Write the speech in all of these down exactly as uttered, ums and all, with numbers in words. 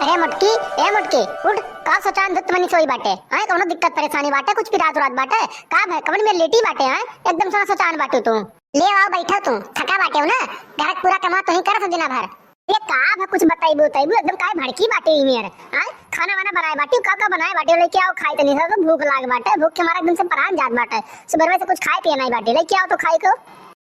ए मोटकी, ए मोटकी, उठ, का सोचान धुत मनी सोई बाटे? आय, कौनो दिक्कत परेशानी बाटे? कुछ पिरात उरात बाटे? का भय, कवन में लेटी बाटे? आय, एकदम सोना सोचान बाटू तू। ले आओ, बैठो तू, थका बाटे हो ना, घर पूरा कमा तू ही कर सब दिना भर। ये का भय, कुछ बताइबू, बताइबू, एकदम काहे भड़की बाटे ई मेर? आय, खाना वाना बनाए बाटी, का का बनाए बाटे? लेके आओ, खाई तनी सा, तो भूख लाग बाटे, भूख के मारे एकदम से परान जात बाटे। सुबह से कुछ खाए पिए नहीं बाटे, लेके आओ तो खाई को।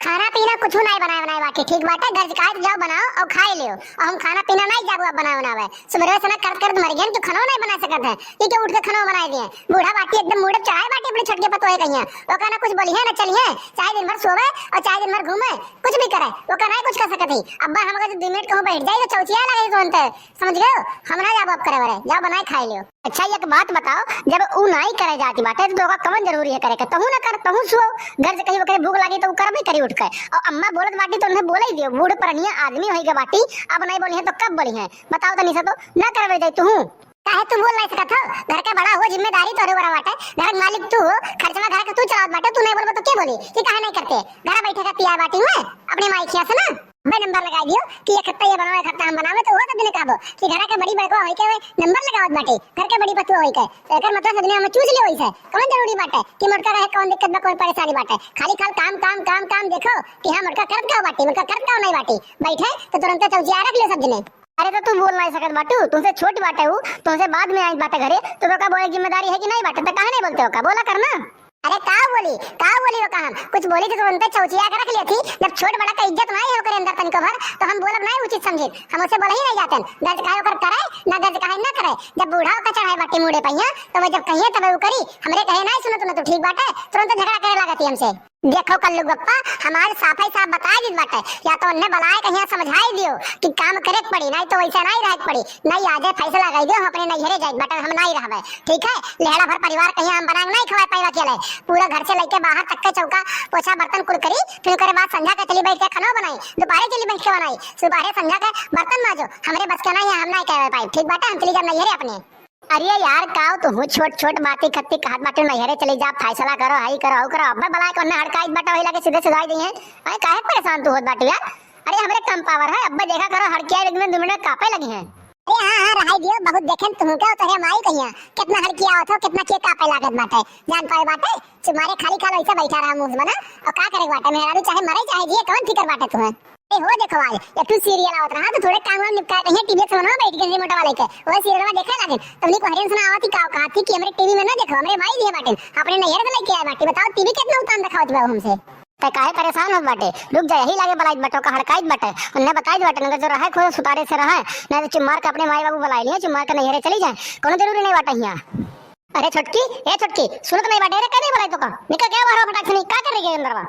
खाना पीना कुछ नहीं बनाए, बनाए बाटे, ठीक बाटे, घर से कहे तो जाओ बनाओ और खाए लियो। और हम खाना पीना नहीं जाबो अब बनाए बनावे। सुबह से ना करत करत मर गए, तो खाना नहीं बना सकत है। ये क्या उठ के खाना बनाए दिए? बूढ़ा बाटी एकदम मूड चढ़ाए बाटी अपने छोटके पतोहे कहिया। ओका ना कुछ बोली है ना चली है, चाहे दिन भर सोवे और चाहे दिन भर घूमे, कुछ भी करे, ओका नहीं कुछ कर सकत है। अब्बा हम अगर दो मिनट कहूँ बैठ जाए तो चौचिया लगे तुरंत, समझ गए? हम ना जाबो अब करे बरे, जाओ बनाए खाए लियो। अच्छा, एक बात बताओ, जब ऊ नाई करे जाती बाटे, तो तोका कवन जरूरी है करे के? तहू ना कर, तहू सुओ। घर से कहीं ओकरे भूख लागी, तो ऊ करबे करी उठ के। और अम्मा बोलत बाटी, तो उन्हें बोले ही दियो। बूढ़ परनिया आदमी होई के बाटी, अब नहीं बोली है, तो कब बोली है? बताओ तनी से, तो ना करबे दे तू। काहे तू बोल नहीं सकत हो? घर का बड़ा हो, जिम्मेदारी तोरे ऊपर बाटे, घर का मालिक तू हो, खर्चवा घर का तू चलावत बाटे, तू नहीं बोलबो तो के बोली कि काहे नहीं करते? घर बैठे का पिया बाटी हुए अपने माई खिया से ना। बे नंबर लगाई दियो कि एक हफ्ता ये बनाओ, एक हफ्ता हम बनावे, तो वो सब दिन कहबो कि घरा के बड़ी बड़कवा होई के वे नंबर लगावत बाटे, घर के बड़ी पतुआ होई के। तो एकर मतलब सब दिन हम चूस लियो वैसे। कौन जरूरी बाटे कि मोटका रहे, कौन दिक्कत बा, कौन परेशानी बाटे? खाली खाल काम, काम, काम, काम देखो कि हाँ, मोटका करत का बाटी, मोटका करत का नहीं बाटी। बैठे तो तुरंत चौजिया रख लियो सब दिने। अरे तो तू बोल नहीं सकत बाटू, तुमसे छोट बाटे हूँ, तुमसे बाद में आई बाटे घरे, तो तोका बोले जिम्मेदारी है कि नहीं बाटे, तो काहे नहीं बोलते हो का? बोला कर ना। अरे का बोली, का बोली हो का? हम कुछ बोली थी तो उनपे चौचिया के रख लिया थी। जब छोट बड़ा का इज्जत नहीं है ओकरे अंदर तनिको भर, तो हम बोलब नहीं उचित समझी। हम उसे बोले ही नहीं जाते। गर्ज काहे ओकर करे, ना गर्ज काहे ना करे। जब बूढ़ा ओकर चढ़ाए बाटी मूड़े पहिया, तो वो जब कहिए तब वो करी। हमरे कहे नहीं सुनो तुमने तो ठीक बाटे, तुरंत झगड़ा करे लागती हमसे। देखो कल्लू बप्पा, हमारे साफ ही साफ बताए दिस बाटे, या तो उन्हें बुलाए कहीं समझाई दियो कि काम करे के पड़ी, नहीं तो वैसे नहीं रहे के पड़ी। नहीं, आजे फैसला कर दियो, हम अपने नैहरे जाए बाटे, हम नहीं रहबे। ठीक है, लेहड़ा भर परिवार कहीं हम बना के नहीं खवाए पाई अकेले। पूरा घर से लेके बाहर तक के चौका, पोछा, बर्तन कुल करी, फिर ओकरे बाद संझा के चली बैठ के खाना बनाई, दोपहरे चली बैठ के बनाई, सुबह संझा के बर्तन माजो। हमरे बस के नहीं है, हम नहीं कह पाई। ठीक बाटे, हम चली जाब नैहरे अपने। अरे यार, काव तुहू छोट छोट बाती खत्ती कहत बाटे, नैहरे चली जा, फैसला करो, हई करो, हऊ करो। अब्बे बलाए कौन हड़काई बाटे, वही लागे सीधे सुधाई दी है। अरे काहे परेशान तू होत बाटे यार? अरे हमरे कम पावर है, अब्बे देखा करो, हड़किया एक मिनट दो मिनट कापे लगी हैं। अरे हाँ हाँ, रहाई दियो, बहुत देखेन तुहू के, तोहरे माई कहिया कितना हड़किया आवत हो, कितना के कापे लागत बाटे, जान पाए बाटे। चुमारे खाली खाल ऐसे बैठा रहा मुंह बना, और का करे बाटे, मेहरारू चाहे मरे चाहे जिए, कौन फिकर बाटे तुम्हें? ए हो देखो, आज एक ठो सीरियल आवत रहा, तो थोड़े काम वाम निपटा के टीवी के सामने बैठ गए रिमोट वाले के, वो सीरियल में देखे लागे। तुमने को हरियन सुना आवती का कहा थी कि हमरे टीवी में ना देखो, हमरे माई दिए बाटे, अपने नैहर से लेके आए बाटे। बताओ टीवी कितना उतान दिखावत बा हमसे। ते काहे परेशान होत बाटे? रुक जा, यही लागे बलाइत बाटे, का हड़काइत बाटे, उन्हें बताइत बाटे, नगर जो रहे खुद सुतारे से रहे, नहीं तो चुम्मार के अपने माई बाबू बुलाई लिए, चुम्मार के नैहरे चली जाए, कोनो जरूरी नहीं बाटे यहाँ। अरे छोटकी, ए छोटकी, सुनत नहीं बाटे रे, का नहीं बलाई तोका? निकल के बाहर फटाक से, नहीं का कर रही है अंदरवा?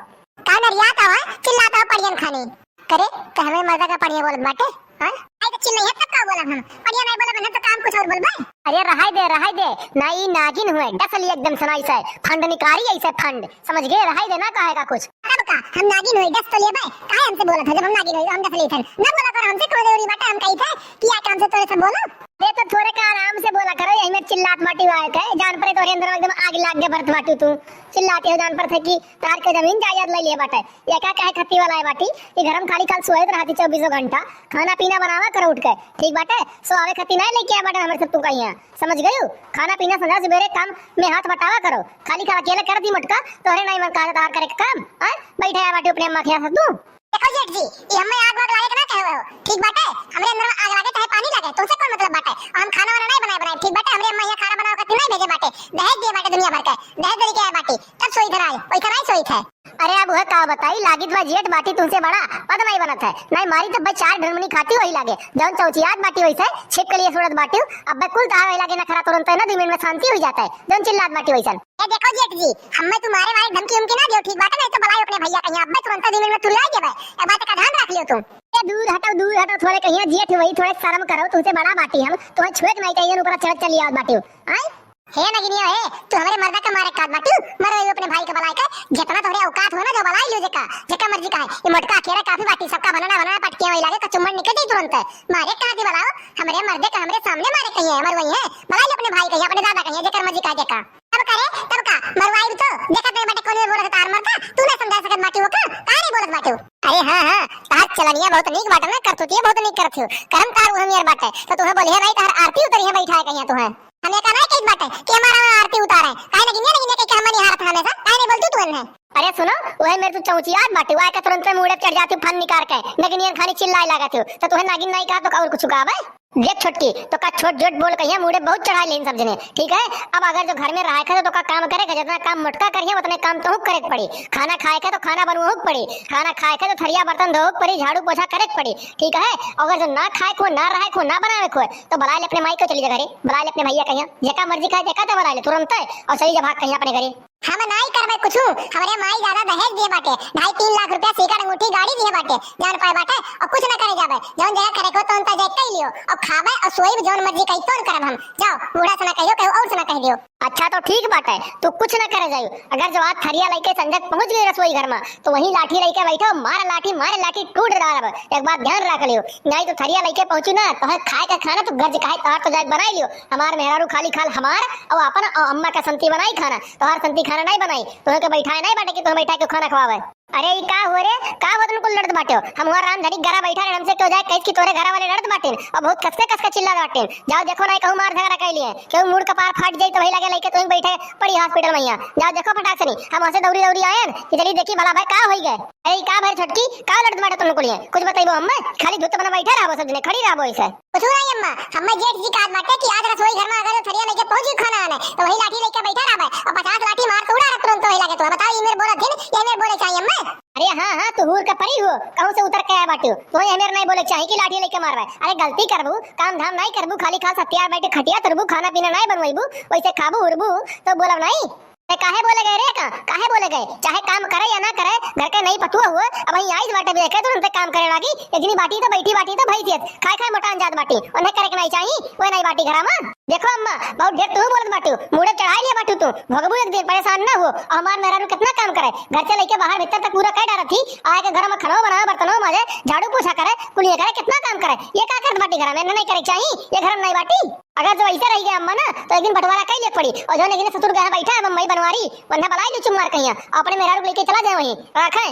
का नरिया का है? चिल्लाता हो पड़ियन खानी। करे, ते हमें मर्दा का पड़िया बोलत बाटे? हाँ? आई तो चिल्लई है तब का बोलब हम? पड़िया नहीं बोलब ना तो काम कुछ और बोलबे? अरे रहाई दे, रहाई दे। ना ई नागिन हुए, डसली एकदम सनाई से। फंड निकारी ऐसे फंड। समझ गए? रहाई दे ना कहेगा कुछ। तब का? हम नागिन हुए, डस तो लेबे। काहे हमसे बोलत है जब हम नागिन हुए, हम डसली थे। ना बोला कर हमसे, कौन जरूरी बाटे हम कही थे कि आके हमसे तोरे से बोलो? अरे तो थोड़े का आराम से बोला करो, यही में चिल्लात बाटी वाए थे। जान परे तोरे अंदर एकदम आग लाग गया, भरत बाटू तू। चिल्लाते हो जान पर थे कि तार के जमीन जायदाद ले लिए बाटे। ये का काहे खत्ती वाला है बाटी? ये घर में खाली खाल सोए रहती चौबीसों घंटा। खाना पीना बनावा करो उठ के, ठीक बाटे? सो आवे खत्ती नहीं लेके आए बाटे हमरे सब तू कहिया, समझ गयू? खाना पीना संझा सवेरे काम में हाथ बटावा करो। खाली खाल अकेले कर दी मोटका, तोहरे नहीं मन कहा तार करे के काम। आय बैठे आए बाटी अपने अम्मा के यहाँ से तू। देखो जेठ जी, ये हमें आग वाग लागे के ना कहे हो, ठीक बाटे? हमरे अंदर में आग लागे चाहे पानी लागे, तुमसे कौन मतलब बाटे? और हम खाना वाना नहीं बनाए बनाए, ठीक बाटे? हमरे अम्मा यहाँ खाना बनावे खातिर नहीं भेजे बाटे, दहेज दिए बाटे दुनिया भर के, दहेज दे के आए बाटी, तब सोई धराए, वैसा नहीं सोई थे। अरे अब वह का बताई, लागित बा जेठ बाटी तुमसे बड़ा, पद नहीं बनत है, नहीं मारी तब भाई चार ढुनमुनी खाती वही लागे, जौन चौचियात बाटी वैसे छिप के लिए सुड़त बाटी, अब भाई कुल तार वही लागे, नखरा तुरंत है ना, दो मिनट में शांति हो जाता है, जौन चिल्लात बाटी वैसन। ए देखो जेठ जी, हमें तुम्हारे वाले धमकी उमकी ना दियो, ठीक बाटे? नहीं तो बुलाओ अपने भैया कहिया, अब्बे तुरंत दिन में तुल्ला ही देबे। ए बात का ध्यान रख लियो तुम। ए दूर हटो, दूर हटो, थोड़े कहिया जेठ वही, थोड़े शर्म करो, तुमसे बड़ा बाटी हम, तुम्हें छुए के नहीं चाहिए, ऊपर चढ़ चली आवत बाटी हो। आय? हे नगिनिया हे, तू हमरे मर्दा का मारे काट बाटी हो, मरो यो अपने भाई के बुलाए के, जितना तोहरे औकात हो ना, जो बुलाई लियो जेका, जेका मर्जी का है। ये मोटका अकेला काफी बाटी, सबका बनाना बनाना पटकिया वही लागे, कचुम्बर निकल जाई तुरंत। मारे कहाँ थी बुलाओ, हमरे मर्दे का हमरे सामने मारे कहिए, मर वही है, बुलाई लियो अपने भाई कहिए, अपने दादा कहिए, जेकर मर्जी का जेका। तब करे, तब का? मरवाई भी तो। देखत नहीं बाटे कौन बोलत है तार मरता? तू ना समझा सकत बाटी हो का? काहे नहीं बोलत बाटे हो? अरे हाँ, हाँ, तार चला मियाँ बहुत नीक बाटे ना, करतूतिया बहुत नीक करत हो। करम तार उहे मेर बाटे, तो तुहे बोलिहे नाई, तहर आरती उतरिहे बैठाए कहिया तुहे। हम एका नाई कहित बाटे कि हमार आरती उतारे। काहे नगिनिया, नगिनिया कहि के हम निहारत हमेशा। काहे नाई बोलतू तुहे? अरे सुनो, उहे मेर तू चौचियात बाटे, उहे के तुरंते मूड़े चढ़ जाती फन निकार के। नगिनियन खानी चिल्लाए लागत हो, तो तुहे नागिन नाई कहा तो का और कुछ कहबे? देख छोटकी, तो का छोट जोट बोल कहिया मूड़े बहुत चढ़ा लेन सब जने, ठीक है? अब अगर जो घर में रहे के तो, तो का काम करे के, जितना काम मोटका करिया उतने काम तोहू करे के पड़ी। खाना खाए के तो खाना बनवहू के पड़ी, खाना खाए के तो थरिया बर्तन धोहू के पड़ी, झाड़ू पोछा करे के पड़ी, ठीक है? अगर जो ना खाए को, ना रहे को, ना बनावे को, तो बुला ले अपने माई को, चली जा घरे, बुला ले अपने भैया कहिया, जेका मर्जी खाए जेका तो बुला ले तुरंत, और चली जा भाग कहिया अपने घरे। हम नाई करबे कुछू, हमरे माई ज्यादा दहेज दिए बाटे, ढाई तीन लाख रुपया सीकड़ अंगूठी गाड़ी दिए बाटे, जान पाए बाटे, और कुछ ना करे जाबे, जौन जगह करे को तौन ता जाए कई लियो, और खाबे और सोईब जौन मर्जी कई तौन करब हम। जाओ, बूढ़ा से ना कहियो, कहू और से ना कह दियो। अच्छा तो ठीक बाटे, तू कुछ ना करे जायू, अगर जो आज थरिया लइके संझक पहुंच गई रसोई घर में, तो वहीं लाठी लइके बैठो, मार लाठी, मार लाठी, टूट डालब। एक बात ध्यान रख लियो, नाई तो थरिया लइके पहुंची ना, तो है खाए का खाना तो गर्ज काहे तोहार तो जाए बनाई लियो। हमार मेहरारू खाली खाल हमार और अपन और अम्मा का संती बनाई खाना, तोहार संती खाना नाई बनाई, तोहे के बैठाए नाई बाटे कि तोहे बैठा के खाना खवावे। अरे ई का हो रे, का हो तुम कुल लड़त बाटे हो? हम हुआ राम धनी घरा बैठा रहे, हमसे क्यों जाए कहिस कि तोरे घरा वाले लड़त बाटेन और बहुत कसके कसके चिल्ला बाटेन। जाओ देखो नाई कहूँ मार झगड़ा कर लिए, क्यों मूड़ कपार फाट जाई तो वही लगे लइके तुम बैठे पड़ी हॉस्पिटल में यहाँ। जाओ देखो फटाक से नहीं, हम वहाँ से दौड़ी दौड़ी आयन कि चली देखी भला भाई का होई गए। अरे, ई का भर छोटकी, का लड़त बाटे तुम कुलिये? कुछ बतइबो हम्मे? खाली धुत बना बैठा रहबो, सब जने खड़ी रहबो ऐसे। कुछ नहीं अम्मा, हम्मे जेठ जी कहत बाटे कि आज रसोई घर में अगर जो थरिया लेके पहुंची खाना आने, तो वही लाठी लेके बैठा रहबे और पचास लाठी मार के उड़ा रख तुरंत वही लगे। तो बताओ, ये मेरे बोलत हिन, ये मेरे बोले चाहिए अम्मा? अरे हाँ, हाँ, तू हूर के परी हो, कहूँ से उतर के आए बाटू? तो ये मेरे नहीं बोले चाहिए कि लाठी लेके मारबे। अरे गलती करबू, काम धाम नहीं करबू, खाली खाल सत्यार बैठे खटिया तुरबू, खाना पीना नहीं बनवाइबू, वैसे खाबू उड़बू, तो बोलब नहीं। ते काहे बोले गए रे का? काहे बोले गए? चाहे काम करे या ना करे, घर के नई पतुआ हुए, अब वहीं आइज बाटे भी देखे, तुरंते काम करे लागी। इतनी बाटी तो बैठी बाटी तो भई दियत, खाए खाए मोटान जात बाटी, उन्हें करे के नहीं चाहिए, वह नहीं बाटी घरा में। देखो अम्मा, बहुत ढेर तू बोलत बाटू, मूड़े चढ़ाई लिया बाटू तू, भोगबू एक दिन, परेशान ना हो। और हमार मेहरारू कितना काम करे, घर से लेके बाहर भीतर तक पूरा कह डारत थी, आए के घर में खाना बनावे, बर्तनों माजे, झाड़ू पोछा करे, कुलिया करे, कितना काम करे, ये का करत बाटी घरा में? नहीं करे के चाहिए, ये घर में नहीं बाटी। अगर जो ऐसे रह गया अम्मा ना, तो एक दिन बंटवारा कई ले पड़ी। और जौन एक दिन ससुर गया बैठा है बम्बई बनवारी, वन्ना बलाई लो चुमार कहिया, अपने मेहरारू को लेके चला जाए वहीं, रखे।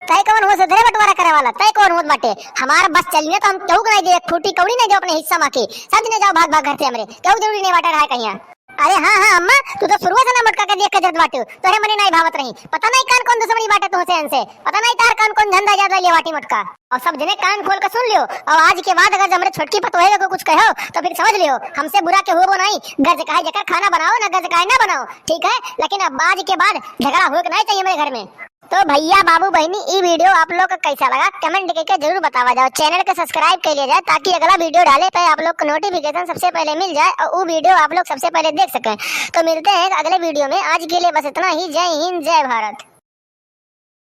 तय कौन हो सुधरे बंटवारा करे वाला? तय कौन होत बाटे? हमार बस चली ना तो हम केहू के नहीं दे, एक फूटी कौड़ी नहीं दे अपने हिस्सा मा के। सब जने जाओ भाग भाग घर से हमरे, केहू जरूरी नहीं बाटे रहा कहिया। अरे हाँ, हाँ अम्मा, तू तो शुरुए से ना मोटका के देख के जत बाटे, तोरे मने नहीं भावत रही। पता नहीं कान कौन दुश्मनी बाटे तुमसे इनसे, पता नहीं तार कान कौन धंधा ज्यादा लिया बाटी मोटका। और सब जने कान खोल के सुन लियो, और आज के बाद अगर जो हमरे छोटकी पतोहे को कुछ कहो तो फिर समझ लियो, हमसे बुरा के होबो नहीं। गर्ज काहे जेकर खाना बनाओ ना, गर्ज काहे ना बनाओ, ठीक है? लेकिन अब आज के बाद झगड़ा हो के नहीं चाहिए हमारे घर में। तो भैया बाबू बहनी, ई वीडियो आप लोग का कैसा लगा कमेंट करके जरूर बतावा जाओ। चैनल के सब्सक्राइब कर लिया जाए ताकि अगला वीडियो डाले पे आप लोग को नोटिफिकेशन सबसे पहले मिल जाए और वो वीडियो आप लोग सबसे पहले देख सकें। तो मिलते हैं अगले वीडियो में, आज के लिए बस इतना ही। जय हिंद, जय भारत।